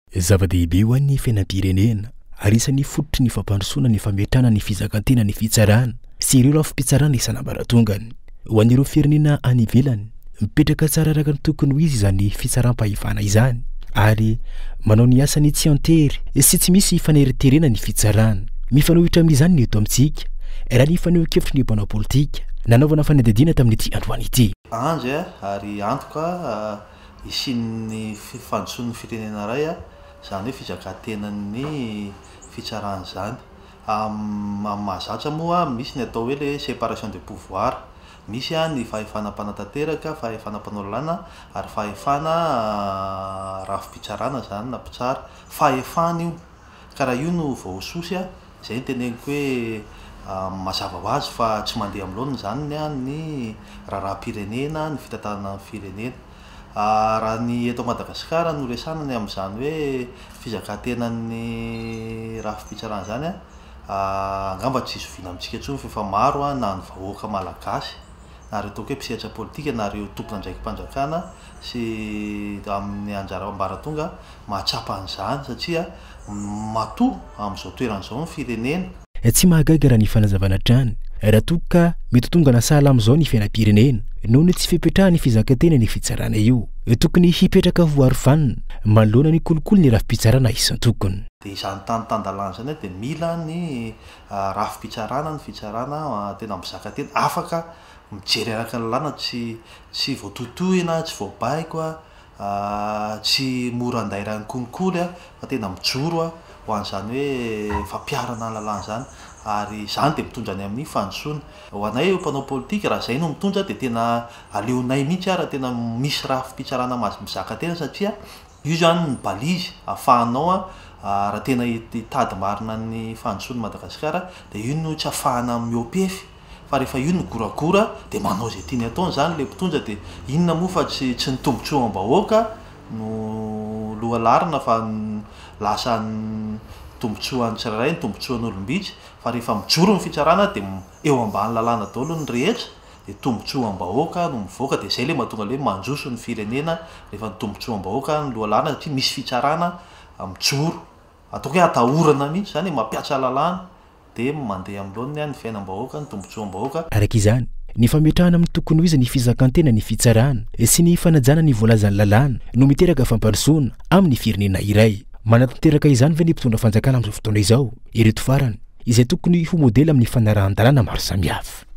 Zava-dehibe ho an'ny fiainam-pirenena ary isan'ny fototry ny fampandrosoana ny fametrahana ny fizakan-tena ny fitsarana sy ireo rafi-pitsarana isan'ambaratongany. Ho an'ireo firenena any ivelany, mipetraka tsara araka ny tokony ho izy izany fitsaram-pahefana izany ary manao ny asany tsy an-tery sy tsy misy faneriterena ny fitsarana. Mifanohitra amin'izany ny eto amintsika, raha ny fanehoan-kevitry ny mpanao politika nanaovana fanadihadiana tamin'ity androany ity. Andry ary antoka hisian'ny fandrosoan'ny firenena iray, izany hoe fizakan-tenan'ny fitsarana izany. Amin'ny mahazatra moa, misy ny atao hoe ilay séparation de pouvoir, misy ny fahefana mpanatanteraka, fahefana mpanao lalàna ary fahefana rafi-pitsarana izany na mpitsara. Fahefana io. Ka raha io no voahosihosy a, izay no teneniko hoe mazava ho azy fa tsy mandeha amin'ny laoniny izany ny raharaham-pirenena, ny fitantanana ny firenena. Raha ny eto Madagasikara no resahana ny amin'izany hoe fizakan-tenan'ny rafi-pitsarana izany, angamba tsy zoviana amintsika intsony fa efa maro na ny vahoaka malagasy na ireo ataoko hoe mpisehatra politika na ireo tompon'andraiki-panjakana sy amin'ny anjara ambaratonga mahatsapa an'izany satria matoa amin'izao toerana izao ny firenena. Tsy mahagaga raha ny fanazavana hatrany raha toa ka mety ho tongana sahala amin'izao ny fiainam-pirenena noho ny tsy fipetrahan'ny fizakan-tena ny fitsarana io. Tokony hipetraka ho arofanina manoloana ny kolikoly ny rafi-pitsarana isan-tokony. Dia izany tany tan-dalàna izany dia mila ny rafi-pitsarana, ny fitsarana tena mizaka tena, afaka mijery araka ny lalàna, tsy tsy voatohitohina, tsy voabaiko, Tsy mora andairan'ny kolikoly fa tena mijoro ho an'izany hoe fampiharana ny lalàna izany ary izany dia mitondra any amin'ny fandrosoana. Ho anay mpanao politika raha izay no mitondra dia tena aleonay mihitsy ary tena misy rafi-pitsarana mahazo mizaka tena satria io izany ny balise ahafahanao raha tena hitady marina ny fandrosoan'i Madagasikara dia io no tsy ahafahana mihoa-pefy. Fa rehefa io no goragora dia manao izay tiany ataony izany ilay mpitondra dia inona moa fa tsy tsy ny tombotsoam-bahoaka no lohalarina fa lasa ny tombotsoan'ny tsirairay, ny tombotsoan'olom-bitsy fa rehefa mijoro ny fitsarana dia eo ambany lalàna daholo ny rehetra dia tombotsoam-bahoaka no mivoaka dia izay ilay mahatonga ilay hoe mandroso ny firenena rehefa ny tombotsoam-bahoaka no lohalarina satria misy fitsarana mijoro ataoko hoe atahorana mihitsy izany e mampiasa lalàna dia mandeha amin'ny laoniny ny fiainam-bahoaka, ny tombontsoam-bahoaka. Araka izany, ny fametrahana amin'ny tokony ho izy ny fizakan-tena ny fitsarana sy ny fanajana ny voalazan'ny lalàna no miteraka fampandrosoana amin'ny firenena iray. Manatanteraka izany ve ny mpitondra fanjakana amin'izao fotoana izao? Ireto farany, izay tokony ho modely amin'ny fanarahan-dalàna maro samihafa.